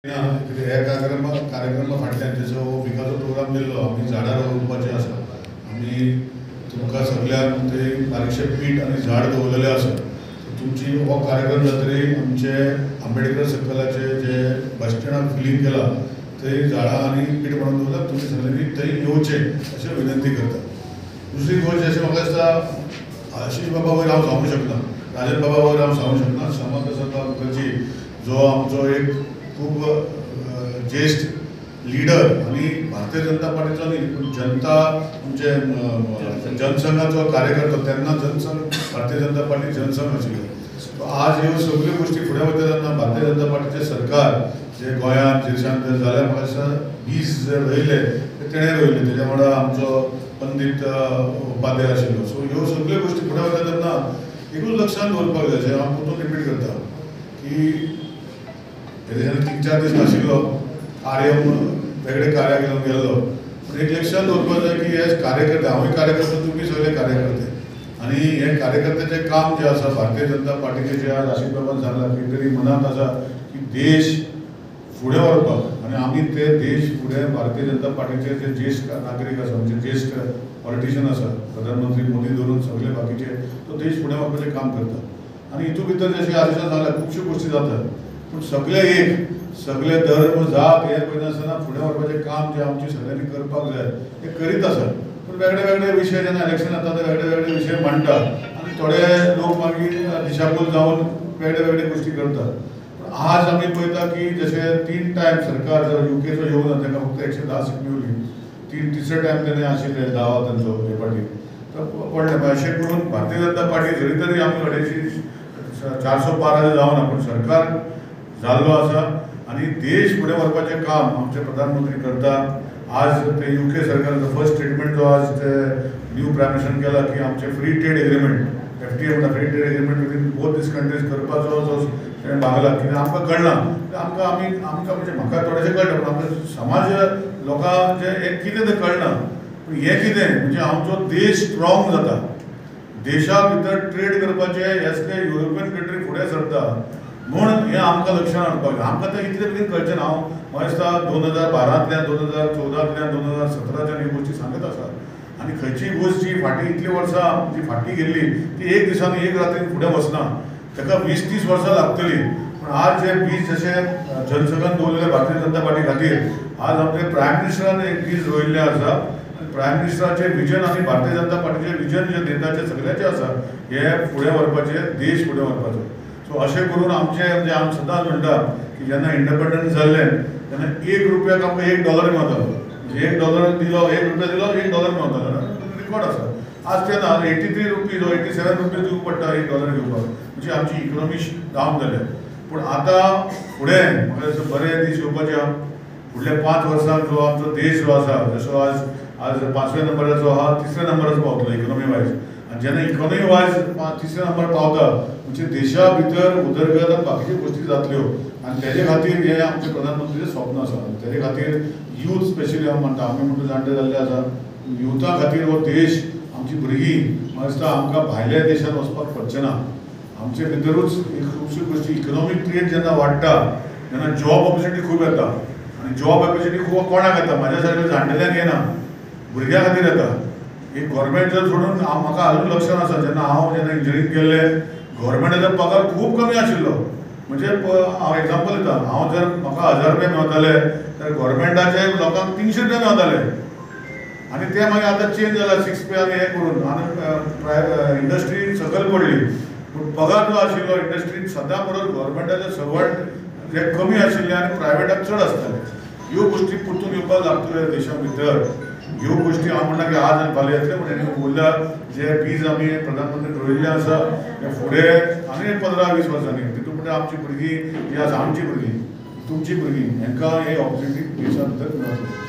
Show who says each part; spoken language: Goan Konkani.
Speaker 1: ह्या कार्यक्रमा फाटल्यान जसो विकासो प्रोग्राम दिल्लो आमी झाडां रोवपाचें आसा, आमी तुमकां सगळ्यांक थंय बारीकशें पीठ आनी झाड दवरलेलें आसा. तुमची हो कार्यक्रम जातरी आमचे आंबेडकर सर्कलाचे जे बस स्टँडार फिलींग केलां थंय झाडां आनी पीठ म्हणून दवरला, तुमी सगळ्यांनी थंय येवचें अशें विनंती करता. दुसरी गोश्ट अशें म्हाका दिसता आशिष बाबा वयर हांव सांगूंक शकना, राजन बाबा वयर हांव सांगूंक शकना. श्यामा प्रसाद मुखर्जी जो आमचो एक खूब ज्येश्ठ लिडर आनी भारतीय जनता पार्टीचो न्ही पूण जनता आमचे जनसंघाचो कार्यकर्तो, तेन्ना जनसंघ भारतीय जनता पार्टी जनसंघ आशिल्लो. आज ह्यो सगळ्यो गोश्टी फुडें वयता तेन्ना भारतीय जनता पार्टीचें सरकार जे गोंयांत देशांत जर जाल्यार म्हाका दिसता बीज जे रोयले ते तेणें रोयले, तेज्या वांगडा आमचो पंडित उपाध्याय आशिल्लो. सो ह्यो सगळ्यो गोश्टी फुडें वयता तेन्ना एकूच लक्षांत दवरपाक जाय, जें हांव परतून रिपीट करता की हे देशान 3-4 दीस नाशिल्लो, कार्य वेगळे कार्याक घेवन गेल्लो, पूण एक लक्षांत दवरपाक जाय की हे कार्यकर्ते, हांवूय कार्यकर्तो, तुमी सगळे कार्यकर्ते आनी हे कार्यकर्त्याचें काम जें आसा भारतीय जनता पार्टीचें जें आज आशिष बाबान सांगलां की तरी मनांत आसा की देश फुडें व्हरपाक आनी आमी ते देश फुडें भारतीय जनता पार्टीचे जे ज्येश्ठ नागरीक आसा, म्हणजे ज्येश्ठ पॉलिटिशियन आसा, प्रधानमंत्री मोदी धरून सगळे बाकीचे, तो देश फुडें व्हरपाचें काम करता. आनी हितून भितर जशें आशिषान सांगलां खुबश्यो गोश्टी जातात, पूण सगळे एक, सगळे धर्म जात हे पळयनासतना फुडें व्हरपाचें काम जें आमचें सगळ्यांनी करपाक जाय तें करीत आसा. पूण वेगळे वेगळे विशय जेन्ना इलेक्शन जाता ते वेगळे वेगळे विशय मांडटा आनी थोडे लोक मागीर दिशाभूल जावन वेगळे वेगळे गोश्टी करतात. पूण आज आमी पळयता की जशें 3 टायम सरकार जर युकेचो येवना तांकां फक्त 110 सीट मेवली, तिसरे टायम तेणें आशिल्ले दावा तांचो हे पाटी तर पडलें. अशें करून भारतीय जनता पार्टी जरी तरी आमी 250-400 पार जावना पूण सरकार जाल्लो आसा आनी देश फुडें व्हरपाचें काम आमचे प्रधानमंत्री करता. आज ते युके सरकाराचो फर्स्ट स्टेटमेंट जो आज ते न्यू प्रायम मिनिस्टरान केला की आमचे फ्री ट्रेड एग्रीमेंट FTA म्हणटा, free trade agreement within both these countries करपाचो जो तेणें मागला, कित्याक आमकां कळना, आमकां आमी आमकां म्हणजे म्हाका थोडेशें कळटा पूण आमकां समाज लोकांचें हें कितें तें कळना. पूण हें कितें म्हणजे आमचो देश स्ट्रॉंग जाता, देशा भितर ट्रेड करपाचें असले युरोपियन कंट्री फुडें सरता म्हूण हें आमकां लक्षांत हाडपाक जाय. आमकां तें इतलें बेगीन कळचें ना. हांव म्हाका दिसता 2012तल्यान 2014तल्यान 2017च्यान ह्यो गोश्टी सांगत आसा आनी खंयचीय गोश्ट जी फाटीं इतलीं वर्सां जी फाटीं गेल्ली ती एक दिसान एक रातीन फुडें वचना, ताका 20-30 वर्सां लागतलीं. पूण आज जे बीज जशें जनसंघान दवरलेलें भारतीय जनता पार्टी खातीर, आज आमचे प्रायम मिनिस्टरान एक बीज रोयिल्लें आसा आनी प्रायम मिनिस्टराचें विजन आनी भारतीय जनता पार्टीचें विजन जें नेताचें सगळ्यांचें आसा हें फुडें व्हरपाचें, देश फुडें व्हरपाचो. सो अशें करून आमचें म्हणजे आमी सदांच म्हणटा की जेन्ना इंडिपेंडन्स जाल्लें तेन्ना 1 रुपयाक आमकां $1 मेळतालो, म्हणजे $1 दिलो, 1 रुपया दिलो, $1 मेळतालो, रिकॉर्ड आसा. आज ते ना 83 रुपीज 87 रुपीज दिवंक पडटा $1 घेवपाक, म्हणजे आमची इकॉनॉमी डावन जाल्या. पूण आतां फुडें म्हाका दिसता बरे दीस येवपाचे आहा. फुडल्या 5 वर्सांक जो आमचो देश जो आसा जसो आज आज 5व्या नंबराचो आहा, 3ऱ्या नंबराचो पावतलो इकॉनॉमी वायज. आनी जेन्ना इकॉनॉमी वायज 3ऱ्या नंबर पावता म्हणजे देशा भितर उदरगत आनी बाकीच्यो गोश्टी जातल्यो आनी तेजे खातीर हें आमचें प्रधानमंत्रीचें स्वप्न आसा. तेजे खातीर यूथ स्पेशली हांव म्हणटा, आमी म्हणटा जाणटे जाल्ले आसा, युथा खातीर हो देश आमची भुरगीं म्हाका दिसता आमकां भायल्या देशांत वचपाक पडचें ना. आमचे भितरूच एक खुबश्यो गोश्टी इकॉनॉमीक ट्रेड जेन्ना वाडटा तेन्ना जॉब ऑपॉर्च्युनिटी खूब येता आनी जॉब ऑपॉर्च्युनिटी खूब कोणाक येता, म्हाज्या सारक्या जाणटेल्यांक येना, भुरग्यां खातीर येता. एक गव्हर्मेंट जॉब सोडून म्हाका आजून लक्षांत आसा जेन्ना हांव जेन्ना इंजिनियरींग केल्लें गव्हर्मेंटाचो पगार खूब कमी आशिल्लो. म्हणजे हांव एग्जाम्पल दिता, हांव जर म्हाका 1000 रुपया मेळताले तर गव्हर्मेंटाचे लोकांक 300 रुपया मेळताले आनी ते मागीर आतां चेंज जाला 6 पे आनी हें करून आनी इंडस्ट्री सकयल पडली. पूण पगार जो आशिल्लो इंडस्ट्रीन सदां परत गव्हर्मेंटाचे सर्वंट जे कमी आशिल्ले आनी प्रायवेटाक चड आसताले. ह्यो गोश्टी परतून येवपाक लागतल्यो देशा भितर. ह्यो गोश्टी हांव म्हणटा की आज आनी फाल्यां येतले, पूण हेणी उरल्या जे बीज आमी प्रधानमंत्री रोयिल्लें आसा ते फुडें आनी 15-20 वर्सांनी तितून म्हणजे आमची भुरगीं जी आसा, आमची भुरगीं, तुमची भुरगीं, हेंकां हे ऑपॉर्च्युनिटी देशा भितर मेळटली.